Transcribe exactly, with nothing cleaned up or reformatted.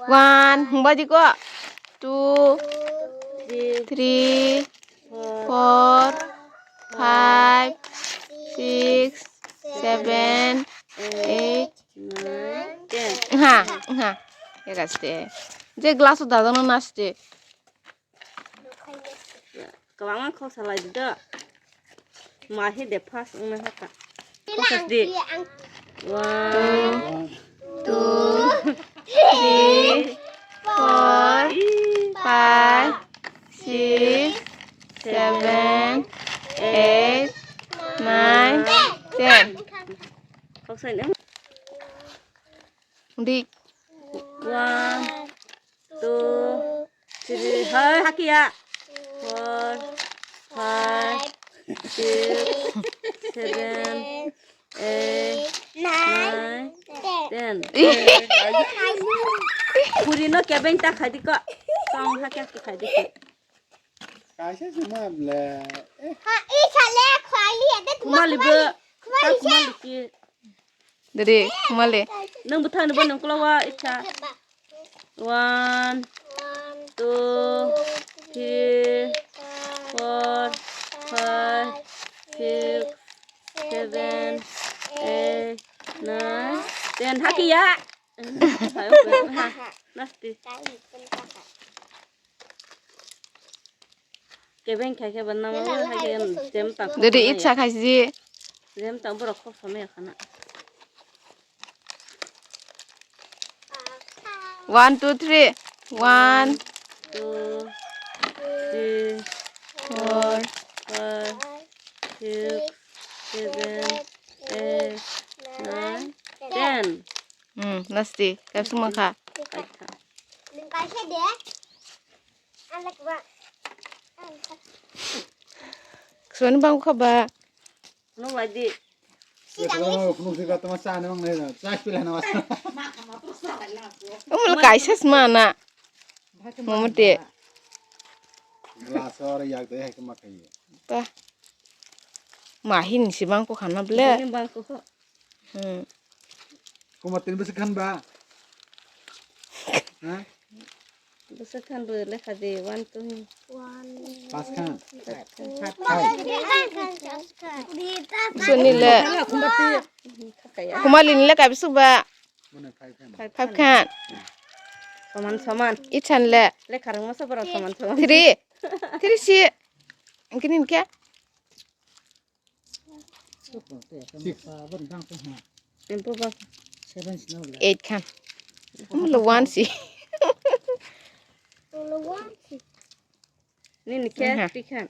One, hungba di ko. Two, three, four, five, six, seven, eight, nine, ten. Ha, ha. Ya gaste. Je glass o dadano naste. Kwbangma khoksa lai di do. Ma he de first wngna hakha. Focus di. One, two, three, four, five, six, seven, eight, nine, ten. Khoksa ni. Di. One, two, three. Hai, hakia. Four, five, six, seven, eight, nine, ten. Puri no kebeng ta khai di ko. Tong hakia ki khai di ko. Kaisa se ma ble. Ha, i chale khwali ade. Khumali bo. Khumali se. Khumali ki. Dede, male. Nang bwthang ni bo nang kulawa icha. One, two, three, four, five, six, seven, eight, nine, ten. Hakia. Nasti. Kebeng khai khe bo nang hai khe jem tang. Dede icha khai si. Jem tang borok khok samaya khana. One, two, three. One, two, three, four, five, six, seven, eight, nine, ten. Hmm, nasti. Kaisuk mankha. Kaisa. Kusuni bang kha ba. Nung lai di. Umul kaisa sma na. Mama te. Glass or yak de hai ma khai. Pa. Ma hin si bang ko khana ble. Ini bang ko. Hmm. Kuma tin bisi khan ba. Ha? Bwswk khan bo lekha di, one, two hin. Pas khan. Five khan. Suni le. Khakaya. Khumali ni le kaibisuk ba. Mane five khan. Five khan. Soman soman. Ichan le. Lekha rwngma sa borok soman soman. Three. Three si. Angkini ke? Six. Eight khan. Mulo one si. Nini khe three khan.